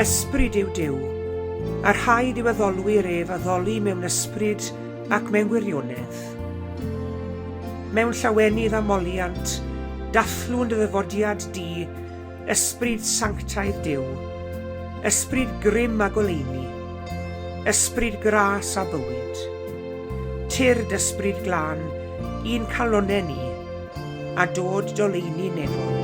Ysbryd yw Duw, a rhaid i'w addolwyr ef addoli mewn ysbryd ac mewn gwirionedd. Mewn llawenydd a moliant, dathlwn dy ddyfodiad di, Ysbryd sanctaidd Duw, Ysbryd grym a goleuni, Ysbryd gras a bywyd. Tyrd, Ysbryd glân, i'n calonnau ni, a dod doleuni nefol.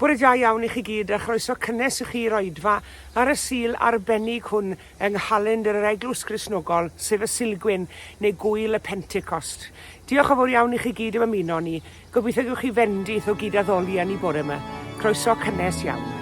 Bore da iawn i chi gyd a chroeso cynnes i chi i'r oedfa ar y Sul arbennig hwn yng nghalendr yr Eglwys Gristnogol, sef y Sulgwyn, neu Gŵyl y Pentecost. Diolch yn fawr iawn i chi gyd am ymuno â ni. Gobeithio gewch chi fendith o gyd-addoli â ni bore 'ma. Croeso cynnes iawn.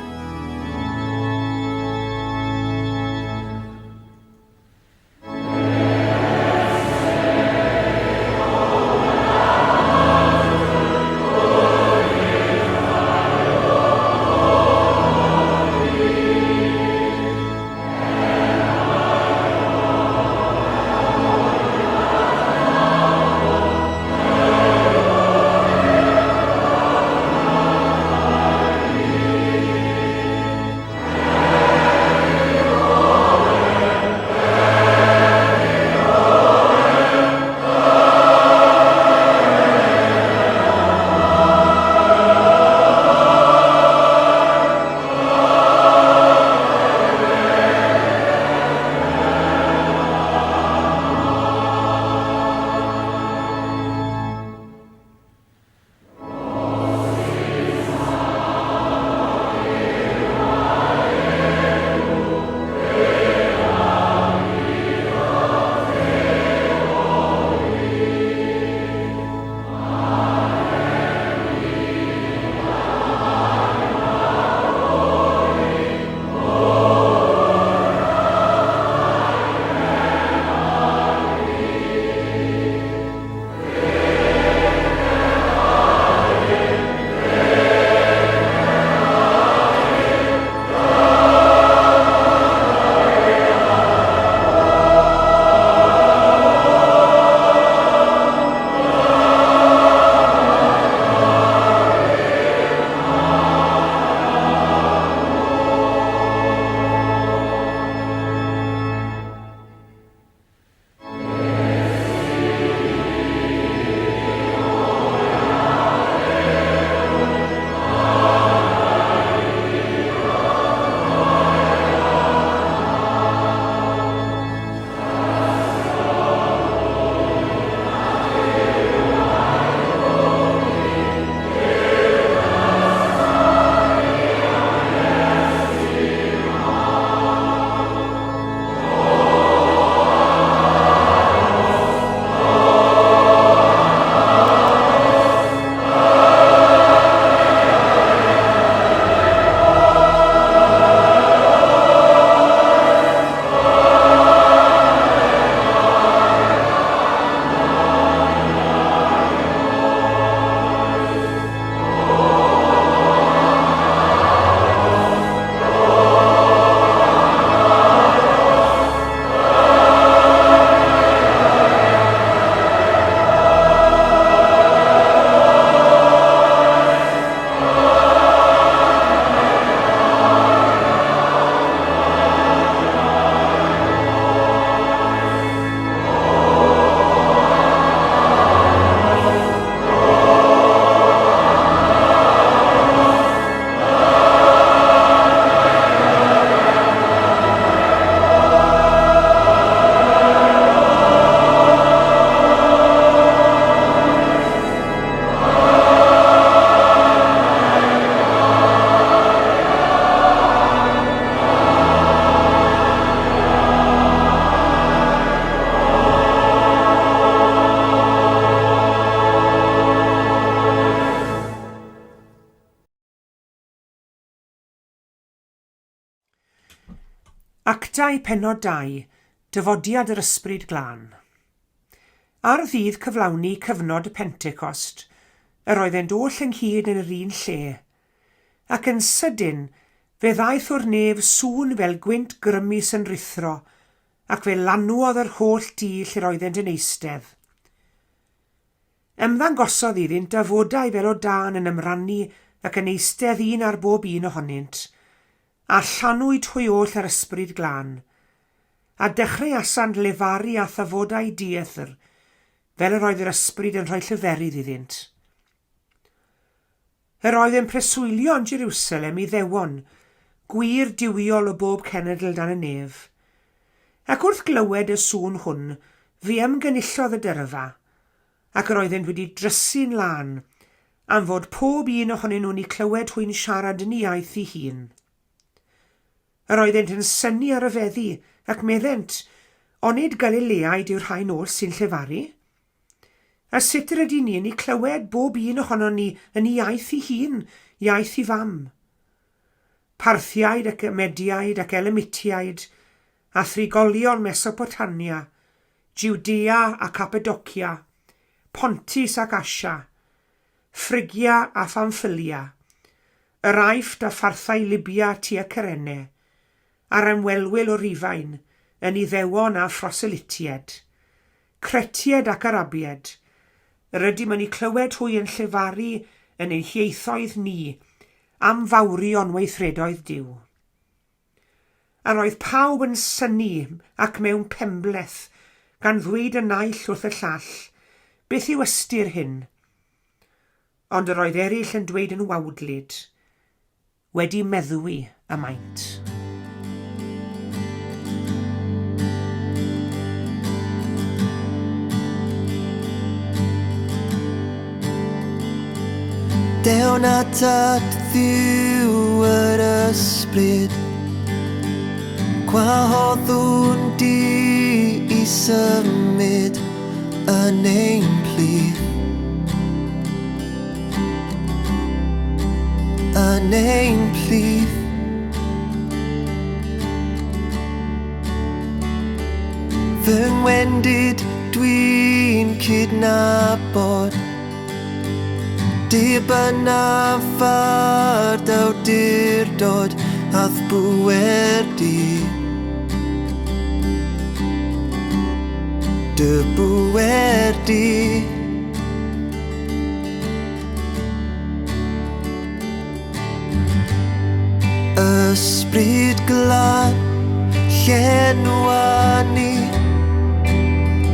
Actau Pennod 2, Dyfodiad yr Ysbryd Glân. Ar ddydd cyflawni cyfnod y Pentecost, yr oeddent oll ynghyd yn yr un lle. Ac yn sydyn, Fe ddaeth o'r nef sŵn fel gwynt grymus yn rhuthro, ac fe lanwodd yr holl dŷ lle'r oeddent yn eistedd. Ymddangosodd iddynt dafodau fel o dân yn ymrannu ac yn eistedd un ar bob un ohonynt, a llanwyd hwy oll â'r Ysbryd Glân, a dechreuasant lefaru â thafodau dieithr, fel yr oedd yr Ysbryd yn rhoi lleferydd iddynt. Yr oedd yn preswylio yn Jerusalem Iddewon, gwir duwiol o bob cenedl dan y nef. Ac wrth glywed y sŵn hwn, fe ymgynullodd y dyrfa, ac yr oeddent wedi drysu'n lân, am fod pob un ohonyn nhw'n eu clywed hwy'n siarad yn ei iaith ei hun. Yr oeddent yn synnu a rhyfeddu, ac meddent, Onid Galileaid yw'r rhain oll sy'n llefaru? A sut yr ydyn ni yn eu clywed, bob un ohonon ni, yn ei iaith ei hun, iaith ei fam? Parthiaid ac Mediaid ac Elamitiaid, a thrigolion Mesopotamia, Jwdea a Cappadocia, Pontus ac Asia, Phrygia a Phamffylia, yr Aifft a pharthau Libya tua Cyrene, a'r ymwelwyl o Rufain, yn Iddewon a phroselytiaid, Cretiaid ac Arabiaid, yr ydym yn eu clywed hwy yn llefaru yn ein hieithoedd ni am fawrion weithredoedd Duw. Yr oedd pawb yn synnu ac mewn penbleth, gan ddweud y naill wrth y llall, Beth yw ystyr hyn? Ond yr oedd eraill yn dweud yn wawdlyd, Wedi meddwi y maent. Dewn atat Dduw yr ysbryd, Gwahoddwn di i symud yn ein plith. Yn ein plith. Fy ngwendid dwi'n cydnabod Dibynnaf ar d'awdurdod a'th bŵer di. Dy bŵer di. Ysbryd glân, llenwa ni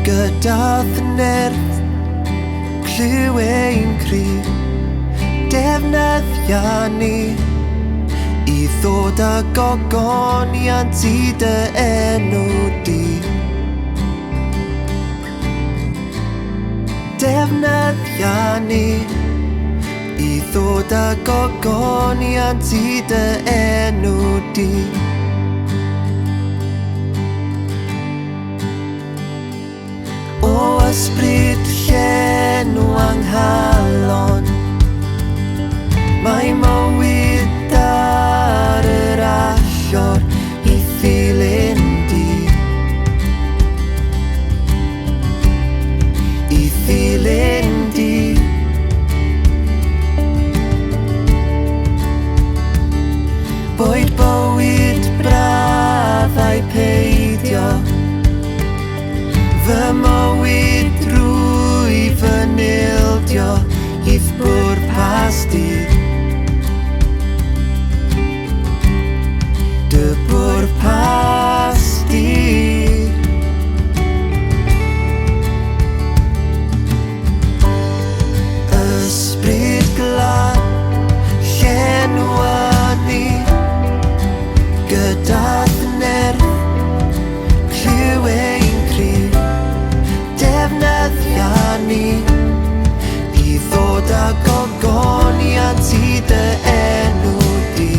Gyda'th nerth, clyw ein cri Defnyddia ni I ddod â gogoniant i dy enw di. Defnyddia ni i ddod â gogoniant i dy enw di. O ysbryd llenw anghalon, mae mywyd ar yr allor i ddilyn di. I ddilyn di. Boed bywyd braf ai peidio, fy mywyd drwy fy nildio i'th bwrpas di. Dy bwrpas di. Ysbryd glân, llenwa ni Gyda'th nerth, clyw ein cri Defnyddia ni I ddod â gogoniant i dy enw di.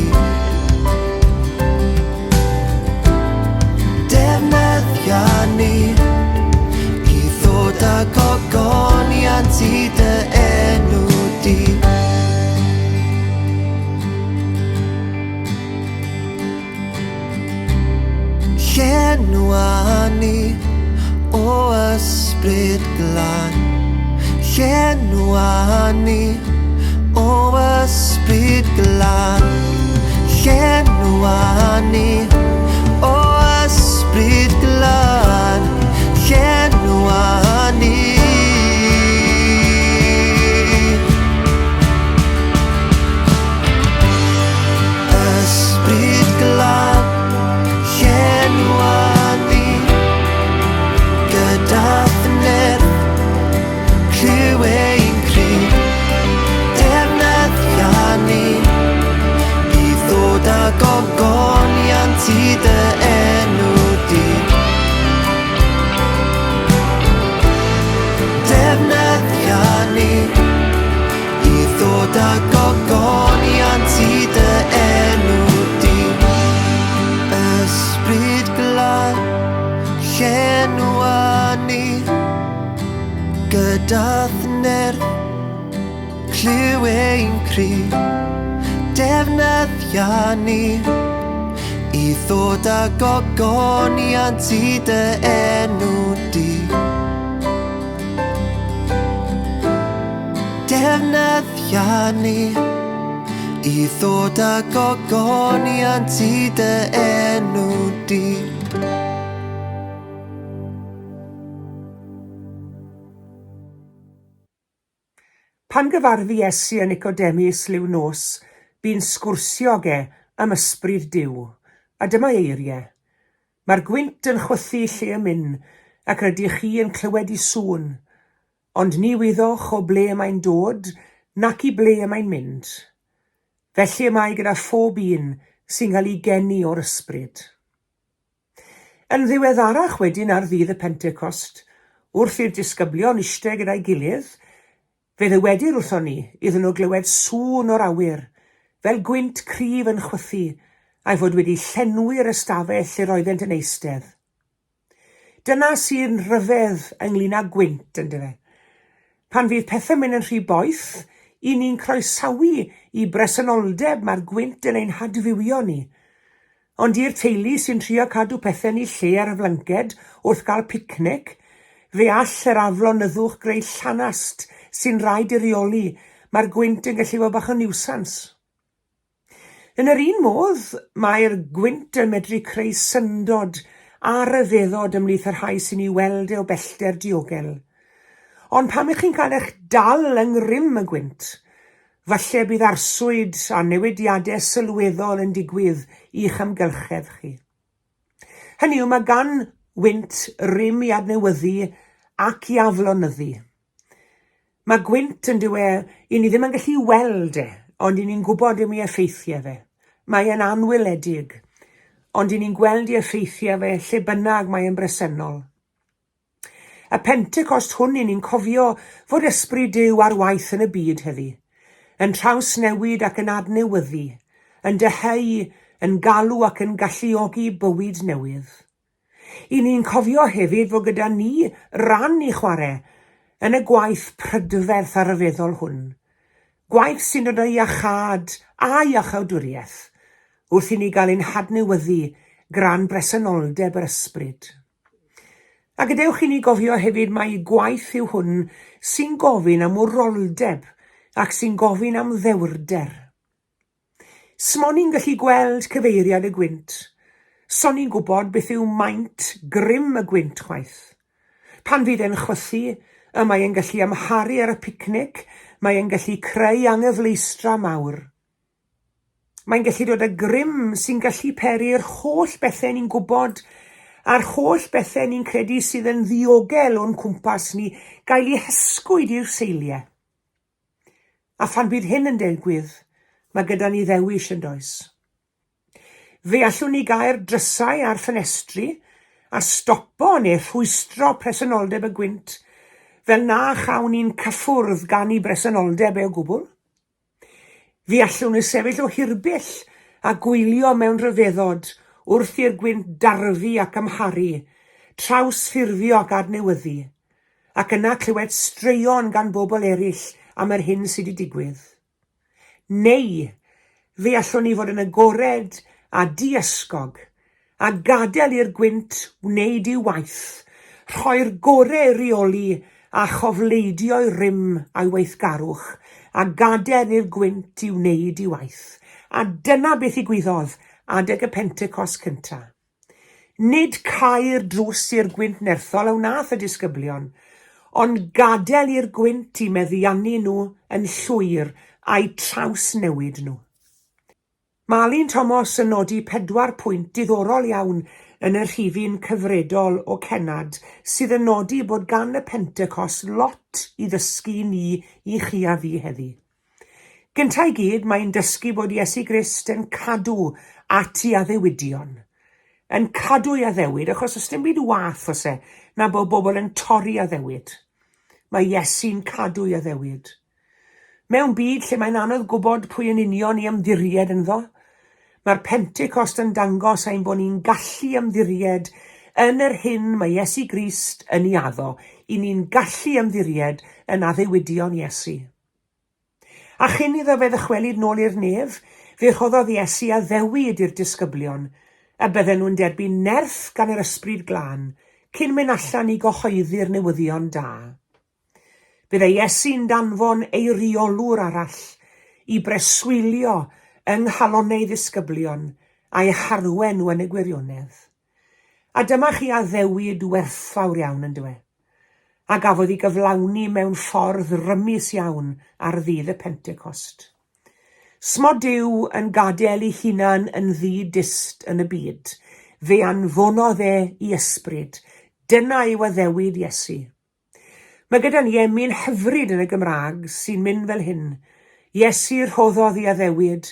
Defnyddia ni i ddod â gogoniant i dy enw di. Llenwa ni o ysbryd glân. Llenwa ni o ysbryd glân. Llenwa ni o ysbryd glân, llenwa ni. Ysbryd glân, llenwa ni gyda nerth, clyw ein cri, defnyddia ni i ddod â gogoniant i dy enw di. Defnyddia ni i ddod â gogoniant i dy enw di. Ysbryd glân, llenwa ni gyda nerth, clyw ein cri, defnyddia ni i ddod â gogoniant i dy enw di. Defnyddia ni i ddod â gogoniant i dy enw di. Pan gyfarfu Iesu â Nicodemus liw nos, bu'n sgwrsio ag e am ysbryd Duw, a dyma ei eiriau, Mae'r gwynt yn chwythu lle y myn, ac rydych chi yn clywed i sŵn, ond ni wyddoch o ble y mae'n dod nac i ble y mae'n mynd. Felly y mae gyda phob un sy'n cael ei geni o'r ysbryd. Yn ddiweddarach wedyn ar ddydd y Pentecost, wrth i'r disgyblion iste gyda'i gilydd, fe ddywedir wrthon ni iddyn nhw glywed sŵn o'r awyr, fel gwynt cryf yn chwythu, a'i fod wedi llenwi'r ystafell lle roeddent yn eistedd. Dyna sy'n rhyfedd ynglŷn â gwynt, yndyfe? Pan fydd pethau'n mynd yn rhy boeth, i ni'n croesawu i bresenoldeb mae'r gwynt yn ein hadfywio ni. Ond i'r teulu sy'n trio cadw pethau yn eu lle ar y flanced wrth gael picnic, fe all yr aflonyddwch greu llanast sy'n rhaid ei reoli, mae'r gwynt yn gallu bod bach o niwsans. Yn yr un modd, mae'r gwynt yn medru creu syndod a rhyfeddod ymhlith y rhai sy'n ei weld e o bellter diogel. Ond pam ych chi'n cael eich dal yng ngrym y gwynt, Falle bydd arswyd a newidiadau sylweddol yn digwydd i'ch amgylchedd chi. Hynny yw, mae gan wynt rym i adnewyddu ac i aflonyddu. Mae gwynt yn dyw e, i ni ddim yn gallu weld e, ond i ni'n gwybod am ei effeithiau fe. Mae e'n anweledig, ond i ni'n gweld ei effeithiau fe lle bynnag mae e'n bresennol. Y Pentecost hwn i ni'n cofio fod Ysbryd Duw ar waith yn y byd heddi, yn trawsnewid ac yn adnewyddu, yn dyheu, yn galw ac yn galluogi bywyd newydd. I ni'n cofio hefyd fod gyda ni ran i chwarae yn y gwaith prydferth a rhyfeddol hwn, gwaith sy'n dod â iachâd a iachawdwriaeth wrth i ni gael ein hadnewyddu gran bresenoldeb yr Ysbryd. A gadewch i ni gofio hefyd mai gwaith yw hwn sy'n gofyn am wroldeb ac sy'n gofyn am ddewrder. Smon i'n gallu gweld cyfeiriad y gwynt. Son i'n gwybod beth yw maint grym y gwynt chwaith. Pan fydd e'n chwythu, y mae e'n gallu amharu ar y picnic, mae e'n gallu creu anghyfleustra mawr. Mae'n gallu dod â grym sy'n gallu peri'r holl bethau ni'n gwybod a'r holl bethau ni'n credu sydd yn ddiogel o'n cwmpas ni gael eu hysgwyd i'r seiliau. A phan bydd hyn yn digwydd, mae gyda ni ddewis yn does. Fe allwn ni gau'r drysau a'r ffenestri a stopo neu rhwystro presenoldeb y gwynt fel na chawn ni'n cyffwrdd gan ei bresenoldeb e o gwbl. Fe allwn ni sefyll o hirbell a gwylio mewn rhyfeddod wrth i'r gwynt darfu ac amharu, trawsffurfio ac adnewyddu, ac yna clywed straeon gan bobl eraill am yr hyn sydd wedi digwydd. Neu, fe allwn ni fod yn agored a diysgog a gadael i'r gwynt wneud i'w waith, rhoi'r gore i reoli a chofleidio'i rym a'i weithgarwch, a gadael i'r gwynt i wneud i waith, A dyna beth ddigwyddodd adeg y Pentecost cynta. Nid cau'r drws i'r gwynt nerthol a wnaeth y disgyblion, ond gadael i'r gwynt i meddiannu nhw yn llwyr a'u trawsnewid nhw. Mae Alun Tomos yn nodi pedwar pwynt diddorol iawn yn y rhifyn cyfredol o Cennad sydd yn nodi bod gan y Pentecost lot i ddysgu i ni, i chi a fi heddi. Gynta i gyd, mae'n dysgu bod Iesu Grist yn cadw at i addewidion. Yn cadw i addewid, achos oes dim byd wath oes e na bod bobl yn torri addewid. Mae Iesu'n cadw i addewid. Mewn byd lle mae'n anodd gwybod pwy yn union i ymddiried ynddo, mae'r Pentecost yn dangos ein bod ni'n gallu ymddiried yn yr hyn mae Iesu Grist yn ei addo, i ni'n gallu ymddiried yn addewidion Iesu. A chyn iddo fe ddychwelyd nôl i'r nef, fe rhoddodd Iesu addewid i'r disgyblion y bydden nhw'n derbyn nerth gan yr Ysbryd Glân cyn mynd allan i gyhoeddi'r newyddion da. Byddai Iesu'n danfon eiriolwr arall i breswylio yng nghalonnau ei ddisgyblion a'u harwen nhw yn y gwirionedd. A dyma chi addewid werthfawr iawn, yn dyw e? A gafodd ei gyflawni mewn ffordd rymus iawn ar ddydd y Pentecost. Smo Duw yn gadael ei hunan yn ddi-dyst yn y byd, fe anfonodd e i ysbryd. Dyna yw addewid Iesu. Mae gyda ni emyn hyfryd yn y Gymraeg sy'n mynd fel hyn, Iesu rhoddodd i addewid,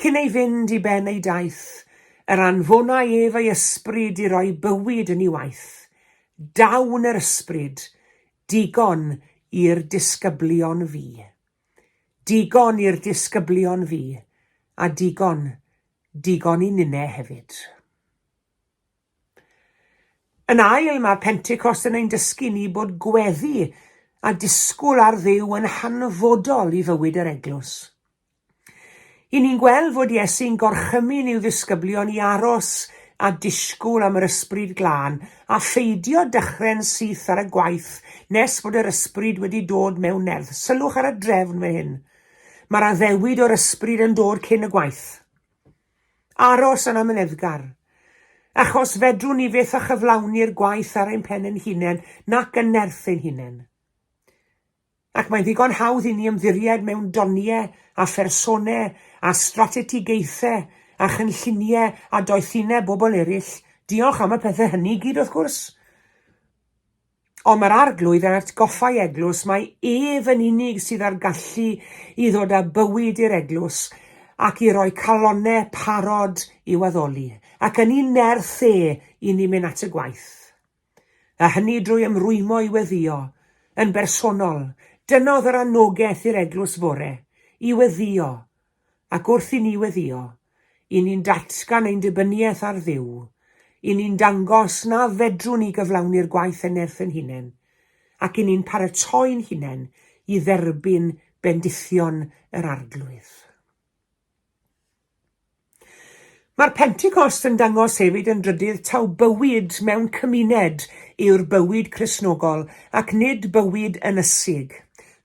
cyn ei fynd i ben ei daith, yr anfonai ef ei ysbryd i roi bywyd yn ei waith. Dawn yr ysbryd, digon i'r disgyblion fu. Digon i'r disgyblion fu, a digon, digon i ninne hefyd. Yn ail, mae Pentecost yn ein dysgu ni bod gweddi a disgwyl ar Dduw yn hanfodol i fywyd yr eglwys. I ni'n gweld fod Iesu'n gorchymyn i'w ddisgyblion i aros a disgwyl am yr Ysbryd Glân a pheidio dechrau'n syth ar y gwaith nes bod yr Ysbryd wedi dod mewn nerth. Sylwch ar y drefn fan hyn. Mae'r addewid o'r Ysbryd yn dod cyn y gwaith. Aros yn amyneddgar. Achos fedrwn ni fyth â chyflawni'r gwaith ar ein pen ein hunain nac yn nerth ein hunain. Ac mae'n ddigon hawdd i ni ymddiried mewn doniau a phersonau a strategaethau a chynlluniau a doethineb bobl eraill, diolch am y pethau hynny i gyd wrth gwrs. Ond mae'r Arglwydd yn atgoffa'i eglwys mai ef yn unig sydd â'r gallu i ddod â bywyd i'r eglwys ac i roi calonnau parod i'w addoli, ac yn ei nerth e i ni mynd at y gwaith. A hynny drwy ymrwymo i weddïo, yn bersonol, dyna oedd yr anogaeth i'r eglwys fore, i weddïo, Ac wrth i ni weddïo, i ni'n datgan ein dibyniaeth ar Dduw, i ni'n dangos na fedrwn ni gyflawni'r gwaith yn nerth ein hunain, ac i ni'n paratoi'n hunain i dderbyn bendithion yr Arglwydd. Mae'r Pentecost yn dangos hefyd yn drydydd taw bywyd mewn cymuned yw'r bywyd Cristnogol ac nid bywyd ynysig.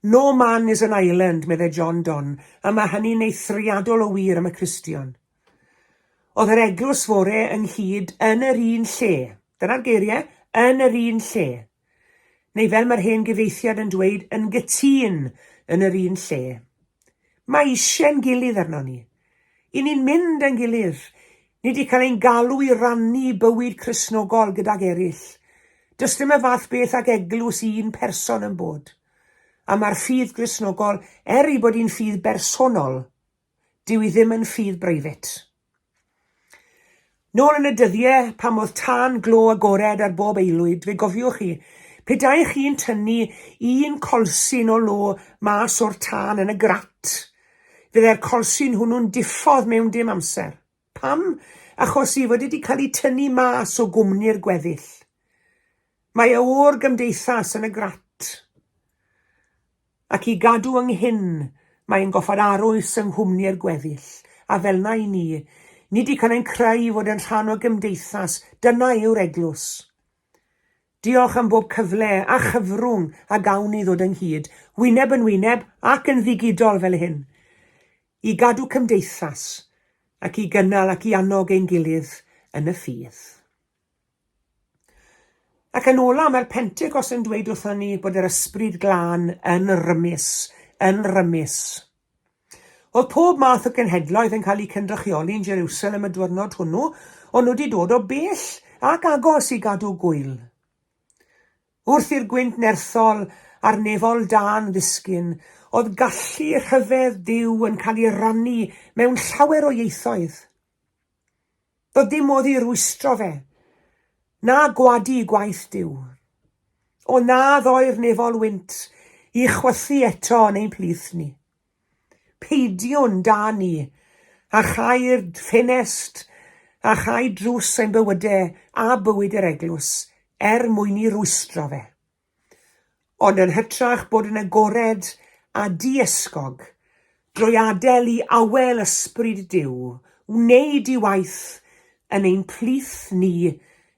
No man is an island, meddai John Donne, a mae hynny'n eithriadol o wir am y Cristion. Oedd yr eglwys fore ynghyd yn yr un lle. Dyna'r geiriau, yn yr un lle. Neu fel mae'r hen gyfieithiad yn dweud, yn gytûn yn yr un lle. Mae eisiau'n gilydd arnon ni. I ni'n mynd â'n gilydd. Ni 'di cael ein galw i rannu bywyd Cristnogol gydag eraill. Does dim y fath beth ag eglwys un person yn bod. A mae'r ffydd Gristnogol, er ei bod hi'n ffydd bersonol, dyw hi ddim yn ffydd breifat. Nôl yn y dyddiau pan oedd tân glo agored ar bob aelwyd, fe gofiwch chi, pe daech chi'n tynnu un colsyn o lo mas o'r tân yn y grat, fyddai'r colsyn hwnnw'n diffodd mewn dim amser. Pam? Achos ei fod wedi cael ei tynnu mas o gwmni'r gweddill. Mae e o'r gymdeithas yn y grat. Ac i gadw ynghyn, mae e'n goffod arwys yng nghwmni'r gweddill, a fel'na i ni. Ni 'di cael ein creu i fod yn rhan o gymdeithas, dyna yw'r eglwys. Diolch am bob cyfle a chyfrwng a gawn ni ddod ynghyd, wyneb yn wyneb ac yn ddigidol fel hyn, i gadw cymdeithas. ac i gynnal ac i annog ein gilydd yn y ffydd. Ac yn ola, mae'r Pentecost yn dweud wrthon ni bod yr Ysbryd Glân yn rymus, yn rymus. Oedd pob math o genhedloedd yn cael eu cynrychioli yn Jerusalem y diwrnod hwnnw, ond nhw wedi dod o bell ac agos i gadw gwyl. Wrth i'r gwynt nerthol a'r nefol dân ddisgyn, oedd gallu rhyfedd Duw yn cael ei rannu mewn llawer o ieithoedd. Doedd dim modd i rwystro fe, na gwadu gwaith Duw. O na ddoi'r nefol wynt i chwythu eto yn ein plith ni. Peidiwn da ni, a chau'r ffenest a chau drws ein bywyde a bywyd yr eglwys er mwyn i rwystro fe. Ond yn hytrach bod yn agored a diysgog drwy adael i awel Ysbryd Duw wneud i waith yn ein plith ni,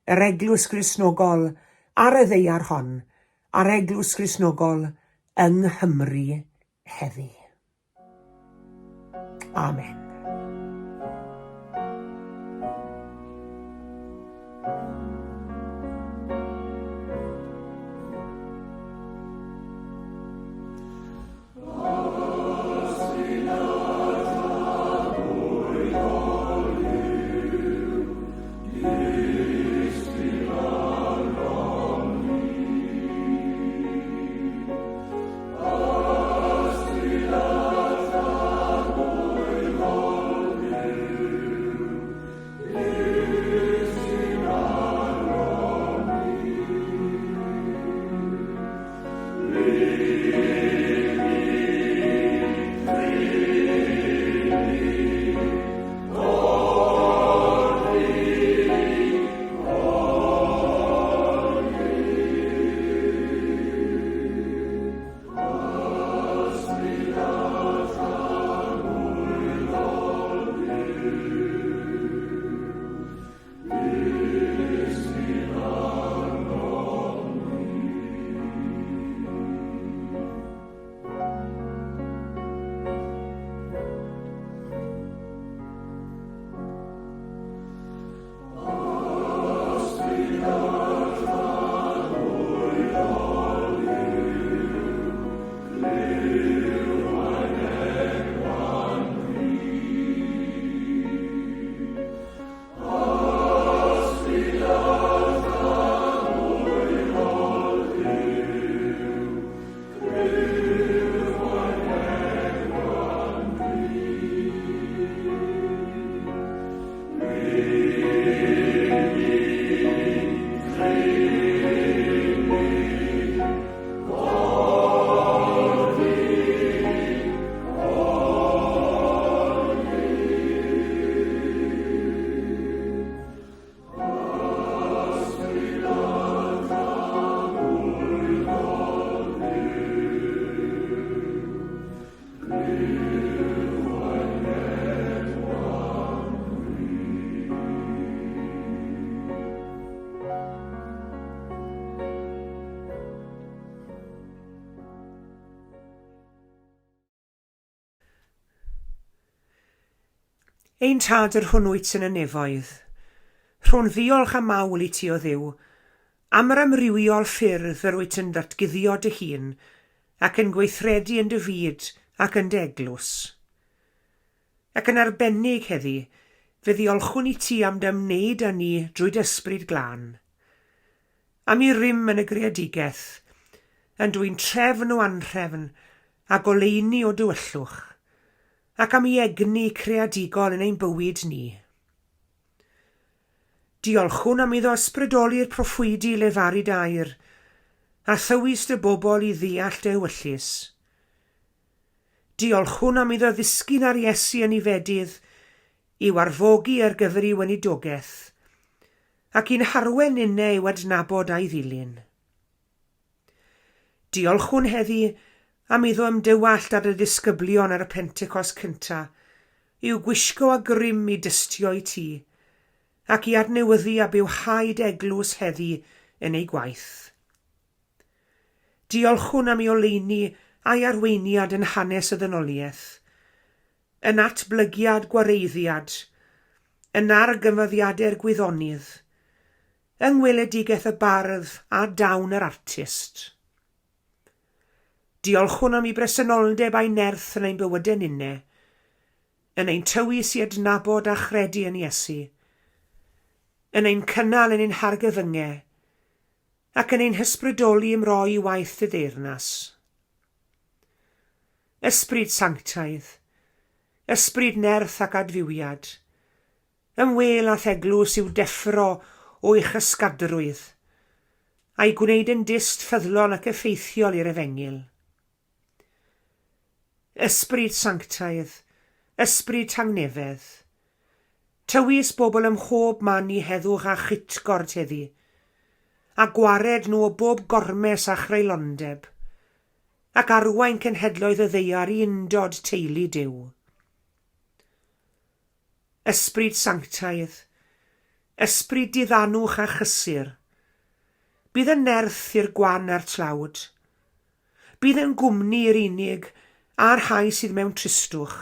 yr Eglwys Gristnogol ar y ddaear hon, a'r Eglwys Gristnogol yng Nghymru heddi. Amen. Ein Tad yr hwn wyt yn y nefoedd, rho'n ddiolch a mawl i ti o Dduw, am yr amrywiol ffyrdd yr wyt yn datguddio dy hun ac yn gweithredu yn dy fyd ac yn dy eglwys. Ac yn arbennig heddi, fe ddiolchwn i ti am dy ymwneud â ni drwy dy Ysbryd Glân. Am i rym yn y greadigaeth, yn dwyn trefn o anhrefn a goleuni o dywyllwch, ac am i egni creadigol yn ein bywyd ni. Diolchwn am iddo ysbrydoli'r proffwydi i lefaru dy air, a thywys dy bobl i ddeall dy ewyllys. Diolchwn am iddo ddisgyn ar Iesu yn ei fedydd, i'w arfogi ar gyfer ei weinidogaeth, ac i'n harwen ninne i'w adnabod a'i ddilyn. Diolchwn heddi am iddo ymdywallt ar y disgyblion ar y Pentecost cynta, i'w gwisgo â grym i dystio i ti, ac i adnewyddu a bywhau dy eglwys heddi yn ei gwaith. Diolchwn am ei oleuni a'i arweiniad yn hanes y ddynoliaeth, yn natblygiad gwareiddiad, Yn argyfyddiadau'r gwyddonydd, yng ngweledigaeth y bardd a dawn yr artist. Diolchwn am ei bresenoldeb a'i nerth yn ein bywydau ninne, yn ein tywys i adnabod a chredu yn Iesu, yn ein cynnal yn ein hargyfyngau, ac yn ein hysbrydoli ymroi i waith dy deyrnas. Ysbryd Sanctaidd, ysbryd nerth ac adfywiad, ymwêl â'th eglwys i'w deffro o'i chysgadrwydd, a'i gwneud yn dyst ffyddlon ac effeithiol i'r Efengyl. Ysbryd Sanctaidd, ysbryd tangnefedd, tywys bobl ym mhob man i heddwch a chytgord heddi, a gwared nhw o bob gormes a chreulondeb, ac arwain cenhedloedd y ddaear i undod teulu Duw. Ysbryd Sanctaidd, ysbryd diddanwch a chysur, bydd yn nerth i'r gwan a'r tlawd, bydd yn gwmni i'r unig a'r rhai sydd mewn tristwch,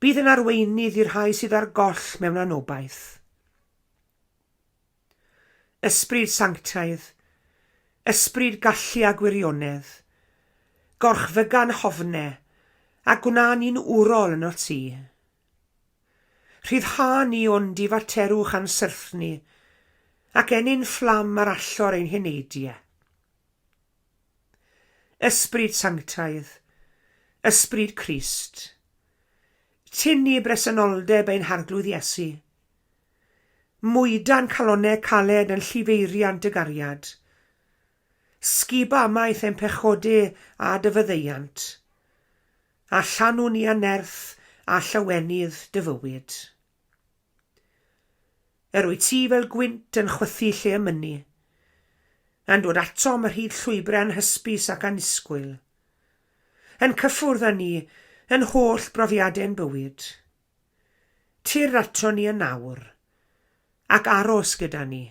bydd yn arweinydd i'r rhai sydd ar goll mewn anobaith. Ysbryd Sanctaidd, ysbryd gallu a gwirionedd, gorchfyga'n hofne, a gwna ni'n wrol ynot ti. Rhyddha ni o'n difaterwch a'n syrthni, ac ennyn fflam ar allor ein heneidie. Ysbryd Sanctaidd, Ysbryd Crist, tyn ni bresenoldeb ein Harglwydd Iesu. Mwyda'n calonnau caled yn llifeiriant dy gariad. Sguba amaeth ein pechode a dy faddeuant, a llanw ni â nerth a llawenydd dy fywyd. Yr wyt ti fel gwynt yn chwythu lle y mynni, yn dod atom ar hyd llwybrau anhysbys ac annisgwyl, yn cyffwrdd â ni yn holl brofiadau'n bywyd. Tyrd ato ni yn awr, ac aros gyda ni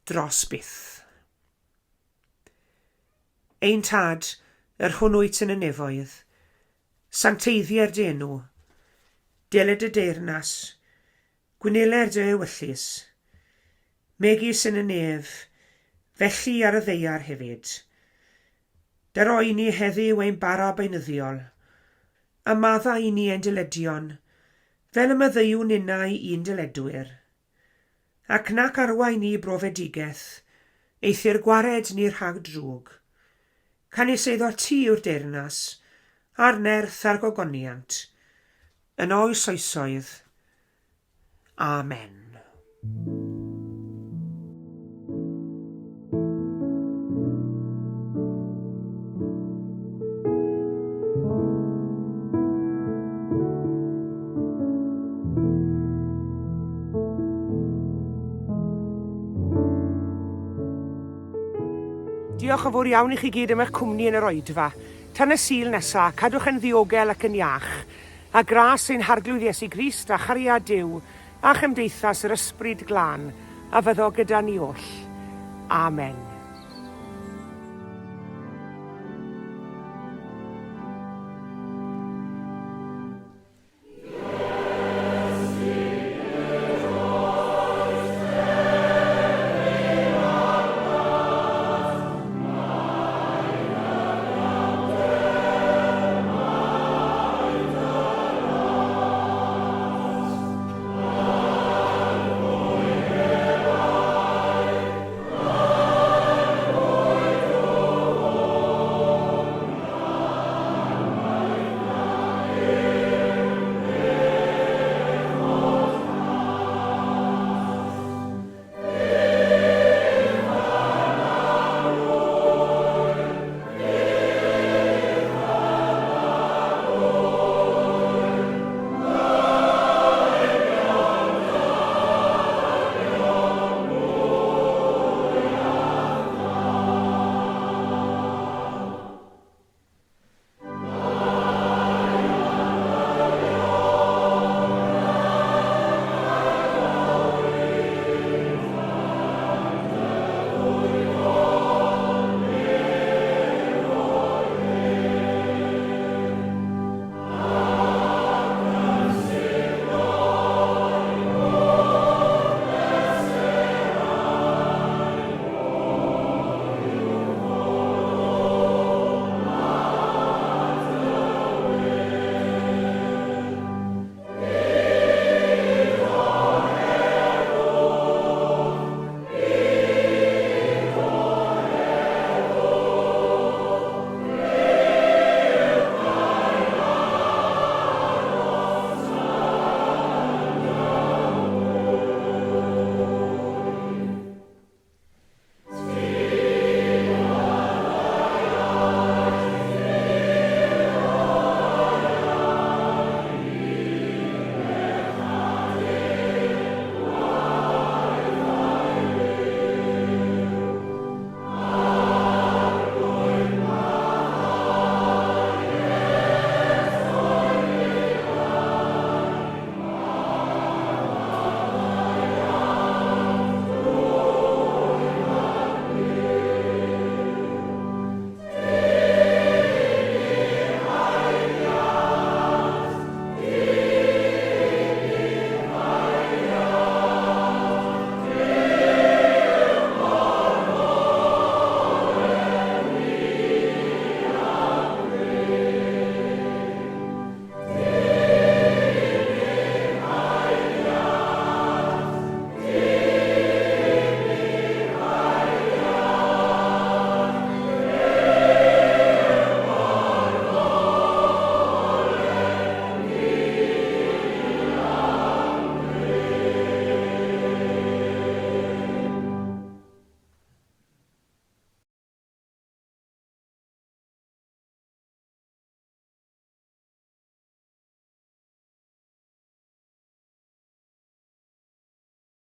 dros byth. Ein Tad, yr hwn wyt yn y nefoedd, sancteiddier dy enw, deled dy deyrnas, gwneler dy ewyllys, megis yn y nef, felly ar y ddaear hefyd. Dyro i ni heddiw ein bara beunyddiol, A maddau i ni ein dyledion, fel y maddeuwn ninnau i'n dyledwyr. Ac nac arwain ni i brofedigaeth, eithr gwared ni rhag drwg. Canys eiddo ti yw'r deyrnas, a'r nerth a'r gogoniant, yn oes oesoedd. Amen. Diolch yn fawr iawn i chi gyd am eich cwmni yn yr oedfa. Tan y Sul nesa, cadwch yn ddiogel ac yn iach. A gras ein Harglwydd Iesu Grist, a chariad Duw, a chymdeithas yr Ysbryd Glân, a fyddo gyda ni oll. Amen.